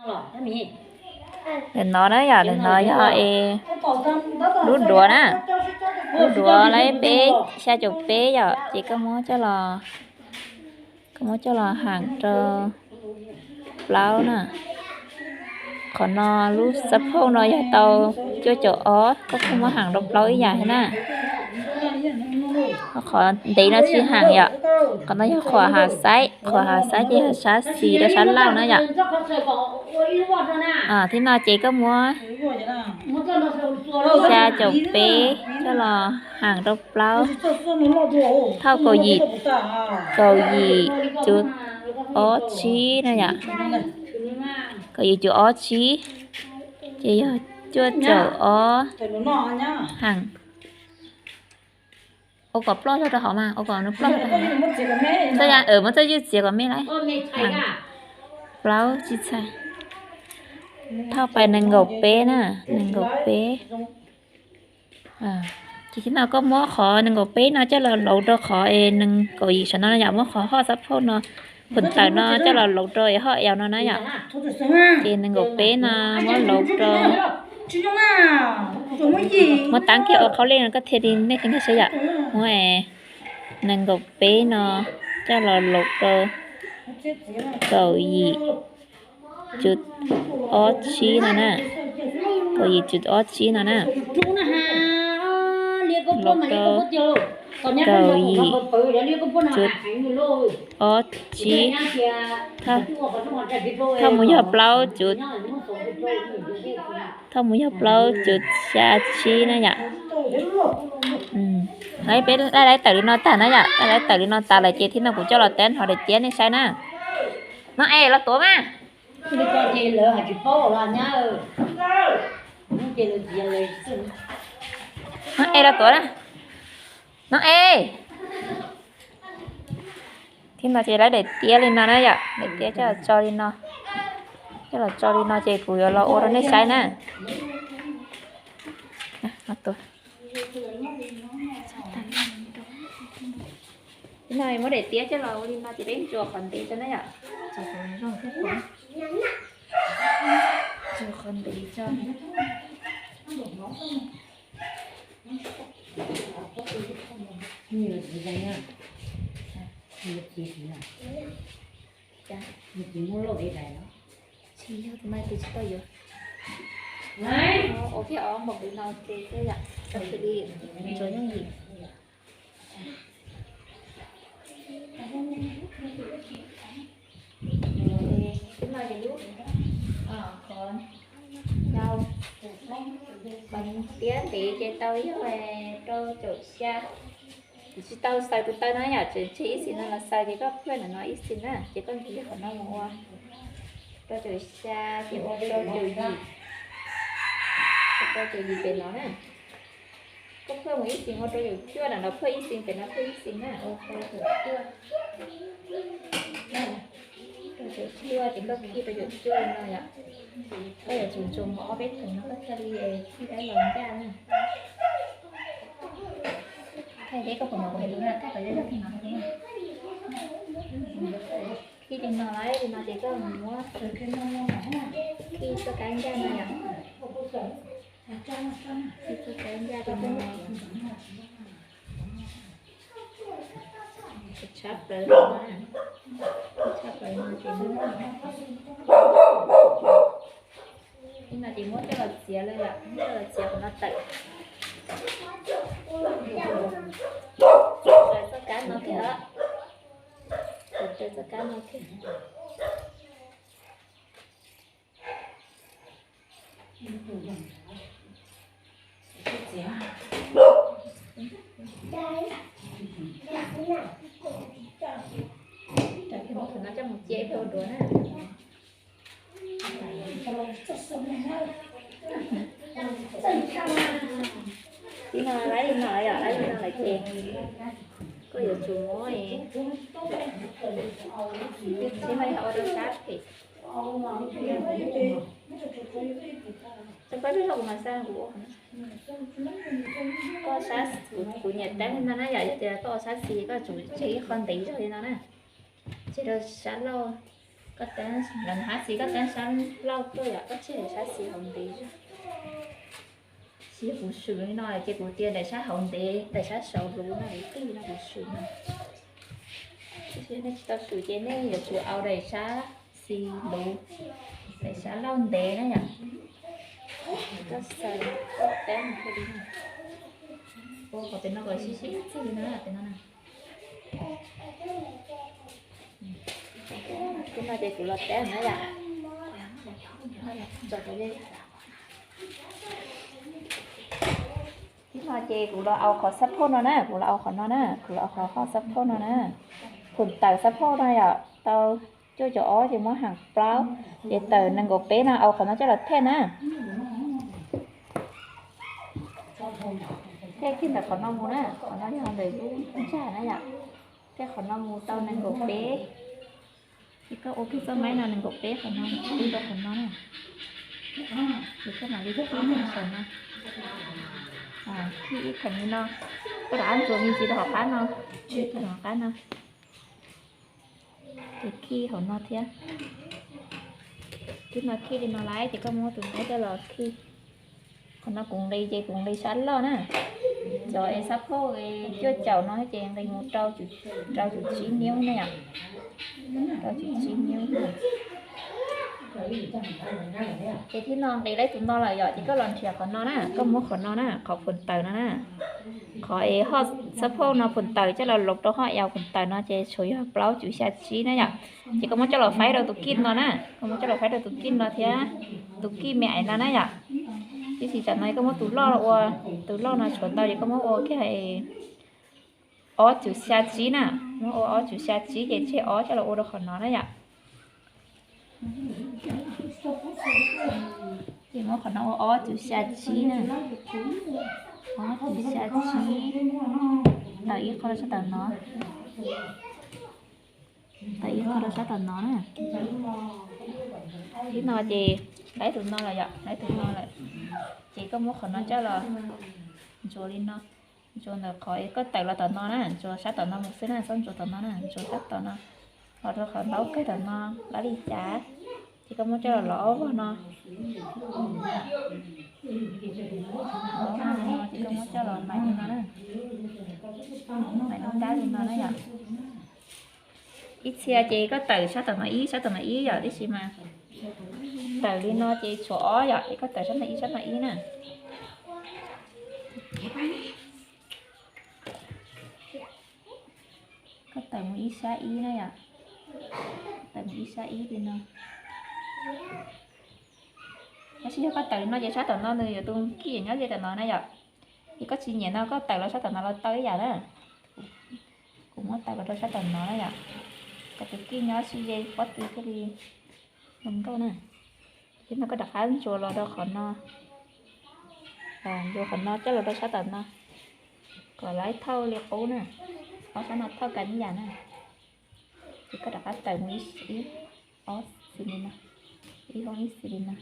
Ntawm no na yom, ntawm no yog es lub duav na, lub duav laib peb xya caum peb yom, ces koj muab coj los, koj muab coj los ham rau plaub na. Qhov no lub xab phauj no yog tau cuaj caum ob, koj kuj muab ham rau plaub ib yam thiab na. Qhov ntev no tsis ham yom, qhov no yog qhuam hav xaib, qhuam hav xaib ces yog sab xis rau sab laug na yom. Thiab no ces koj muab xya caum peb coj los ham rau plaub, thauj kaum yim, kaum yim cuv ob tsib na yom, kaum yim cuv ob tsib, ces yog cuaj caum ob ham. Ua kom ploj zog rau hauv mas, ua kom nws ploj zog rau hauv. Muab txoj ywj txiav kom me lauj. Plaub tsib txhais. Thauj pais nees nkaum peb na, nees nkaum peb. Ces thiab no koj muab qhov nees nkaum peb no coj los lauv rau qhov nees kaum yim saum no na yom, muab qhov hoj xab phauj no, phum tawm no coj los lauv rau hoj yau no na yom. Ces nees nkaum peb no muab lauv rau, muab tab kiag ua qhov lej no koj thiaj li nej thiaj nkag siab yom. Muab nees nkaum peb no coj los lauv rau kaum yim cuv ob tsib no na, kaum yim cuv ob tsib no na, lauv rau kaum yim cuv ob tsib, thauj mus yog plaub cuv, thauj mus yog plaub cuv xya tsib na yom. Peb laij laib tawm li no tag na yom, laij laib tawm li no tas lawm ces thiab no kuv coj los teb hov daim tiab nej saib na. No es los tuav mas. No es los tuav na. No es. Thiab no ces lawv daim tiab li no na yom, daim tiab coj los tso li no, coj los tso li no ces kuv yuav los ua rau nej saib na. Thiab no muab daim tiab coj los ua li no ces peb ntsuas qhov ntev tso na yom. Ntsuas qhov ntev tso. Tsis yog tus no tus tsis tau yuav. Ua kiag ob npaum li no ces yom, ntsuas yooj yim. Tus no ces lub qhov yau, qhov tiab ntev ces tau yog rau caum xya. Kuv tsis tau xaws tus taw no yom, tseem tseg ib xis no los xaws ces koj phaj ntawm no ib xis na, ces koj ntxiv qhov no mus ua rau caum xya ces ua rau caum yim, ua rau caum yim pem no na. Koj phaj mus ib xis ua rau caum cuaj, ntawm no phaj ib xis, pem no phaj ib xis na, ua rau caum cuaj. Rau caum cuaj ces koj khij rau caum cuaj li no yom. Koj yuav tsum ntsuas mus ob peb theem no koj thiaj li khij tau los ncaj na. Thaij deb koj puas hnov kuv hais lus na, thaij kom yog yog li no. Khij li no lawm, li no ces koj mus muab khij txoj kab ncaj no yom. Khij txoj kab ncaj li no. Tshab plaws no, tshab plaws no ces no ces muab coj los txiav lawm yom, muab coj los txiav qhov no tawm. Raws txoj kab no thiab, raws txoj kab no thiab. Muab qhov no coj mus cia ib pliag ua duav na. Li no, laib li no yom, laib li no lawm ces koj yuav tsum muab, tsis mas yog ua rau sab phem. Tsis pab peb los kuv mas xaj kuv ua. Koj sab, kuv nyiam teeb li no na yom, yog tias koj ua sab xis koj tsum tseg ib qho ntev zog li no na. Tseg rau sab laug, Koj teeb, lawv hab xis koj teeb sab laug tuaj yom, koj tsij sab xis hauv ntev. Xis kuv swm li no ces kuv tias daim sab hauv ntev, daim sab saud luv no, luv twg no kuv swm no. Nej tsis tau swm ces nej yuav tsum au daim sab xis luv, daim sab laug ntev na yom. Koj xaws, koj teeb, qhov pem no kom sib sib txig li no, pem no na. Tib no ces kuv los teeb na yom. Tib no ces kuv los au qhov xab phauj no na, kuv los au qhov no na, kuv los au qhov hoj xab phauj no na. Phum tawm xab phauj no yom, tau cuaj caum ob ces muab haam plaub, ces tawm nees nkaum peb no au qhov no coj los thej na. Thej kiag ntawm qhov no mus na, qhov no yog ntawm lub ntsag na yom. Thej qhov no mus tau nees nkaum peb. Ces koj ua kiag txoj maib no nees nkaum peb qhov no, ua rau qhov no na. Ces koj mam li khij kiag saum no. Khij ib theem li no. Koj rov qab ntsuas me ntsis rau hauv qab no. Rau hauv qab no. Ces khij hauv no thiab. Tib no khij li no lawm ces koj muab tus maib coj los khij. Qhov no kuv nqis ces kuv nqis sab loj na. Cov es xab phauj cuaj caum no ces nqis mus rau cum tsib niub na yom. Rau cum tsib niub. Ces tib no nqis laib tus no lawm yom, ces koj los nrhiav qhov no na, koj muab qhov no na, qhov phum tawm no na. Qhov es hoj xab phauj no phum tawm coj los loos rau hoj es phum tawm no ces tshuav yog plaub cum xya tsib na yom. Ces koj muab coj los faib rau tus kij no na, koj muab coj los faib rau tus kij no thiab tus kij me aiv no na yom. Tab sis tam no koj muab tus loj ua, tus loj no tshuav ntau ces koj muab ua kiag ob cum xya tsib na, muab ua ob cum xya tsib ces tseg ob coj los ua rau qhov no na yom. Ces muab qhov no ua ob cum xya tsib na, ob cum xya tsib, tawm ib qho rau sab tom no, tawm ib qho rau sab tom no na. Tib no ces laib tus no lawm yom, laib tus no lawm, ces koj muab qhov no coj los ntsuas li no. Ntsuas ntawm qhov koj tawm los tom no na, ntsuas sab tom no mus xwb na, txhob ntsuas tom no na, ntsuas sab tom no los rau qhov ntaub kawg tom no, lab li cas, ces koj muab coj los lov ob vog no. Lov ob vog no ces koj muab coj los mais li no na, mais lub ntab li no na yom. Ib txhia ces koj tawm sab tom no ib, sab tom no ib yom, tab sis mas tawm li no ces tshuav ob yom, es koj tawm sab no ib, sab no ib na. Koj tawm mus ib sab ib na yom, tawm mus ib sab ib li no. Tab sis yog koj tawm li no ces sab tom no nws yuav tus kij nyob ze tom no na yom. Ces koj tsis nyiam no koj tawm los sab tom no los tau ib yam na. Kuv muab tawm los rau sab tom no na yom, kom tus kij nyob sib ze pob tw thiaj li zoo nkauj na. Ces no koj rov qab ntsuas los rau qhov no, ntsuas qhov no coj los rau sab tom no, kom laib thauj li qub na, ob sab no thauj kiag ib yam na. Ces koj rov qab tawm mus ib, ob xis li no, ib hoob ib xis li no.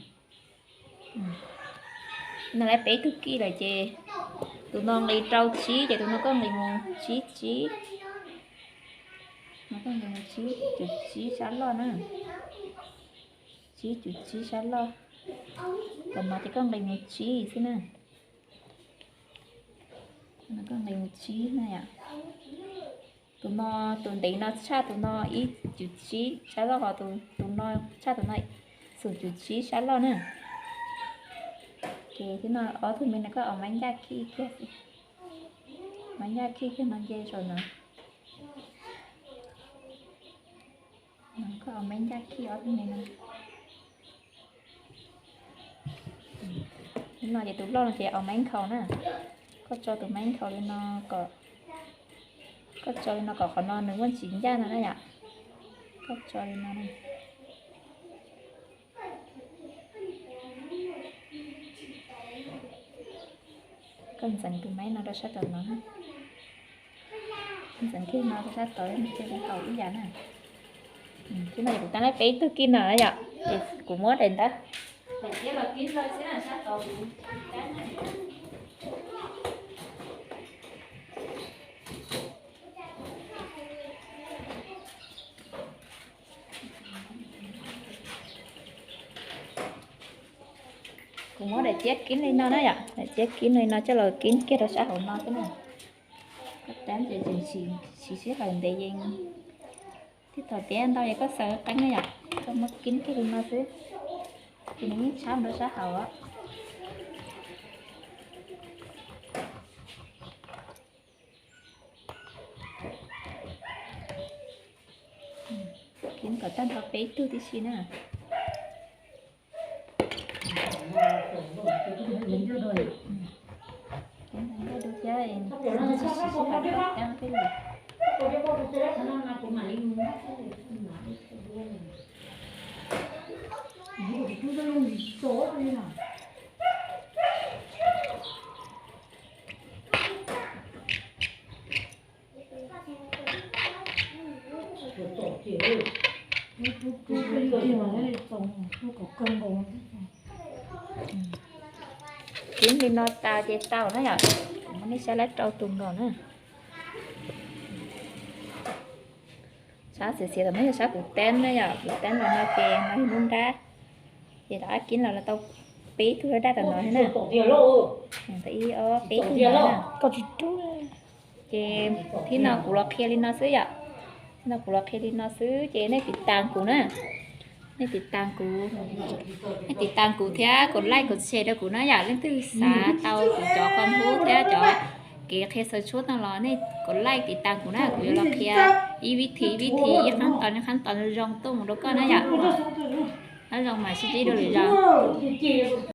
No lawv peb tug kij lawm ces tus no nqis rau tsib ces tus no koj nqis mus tsib tsib, no koj nqis mus tsib cum tsib sab loj na, tsib cum tsib sab loj. Tom no ces koj nqis mus tsib xwb na. Koj nqis mus tsib na yom. Tus no, tus ntev no tshaj tus no ib cum tsib sab loj, ho tus no tshaj tus no xum cum tsib sab loj na. Ces tib no ob tug me no koj au maiv ncaj khij kiag xwb, maiv ncaj khij kiag no nce saum no. Koj au maiv ncaj khij ob tug me no. Tib no ces tus loj no ces au maiv nkhaus na. Koj tso tus maiv nkhaus li no kom, koj tso li no kom qhov no nws muaj tsis ncaj no na yom. Koj tso li no na. Koj ntxeev tus maiv no rau sab tom no. Ntxeev kiag no rau sab tod thiaj li haum ib yam na. Tib no ces kuv tau laib peb tug kij no na yom, ces kuv muab daim ntawd, daim tiab los kib nplawg xwb na, sab tod kuv kib na. Kuv muab daim tiab kib li no na yom, daim tiab kib li no coj los kib kiag rau sab hauv no xwb na. Koj tab ces tseem siv sij hawm ntev yees, thiab thaum tiab ntau es koj xaws qeeb na yom, koj muab kib kiag li no xwb, ces nws yeej tshab rau sab hauv. Kib kom tag nrho peb tug tib si na. Kib li no tas ces tau na yom. Kuv muab nej saib lab rau tus nkaus na. Sab xiav xiav tom no yog sab kuv teeb na yom, kuv teeb los no ces no yog lub nrab. Ces rov qab kib los los tau peb tug daj daj tom no thiab na. Tau ib ob peb tug no na. Ces thib no kuv los qhia li no xwb yom. Thib no kuv los qhia li no xwb ces nej tiv tas kuv na. Nej tiv tas kuv, nej tiv tas kuv thiab kom like kom share rau kuv na yom. Leej twg xav tau kuv cov qhov hlub thiab cov kev qhia xaws tshuaj no los nej kom like tiv tas kuv na, kuv yuav los qhia ib vib thi ib vib thi, ib qhab tos ib qhab tos zoo tuaj mus rau koj na yom. Nyob zoo mas sib ntsib dua lwm zaus.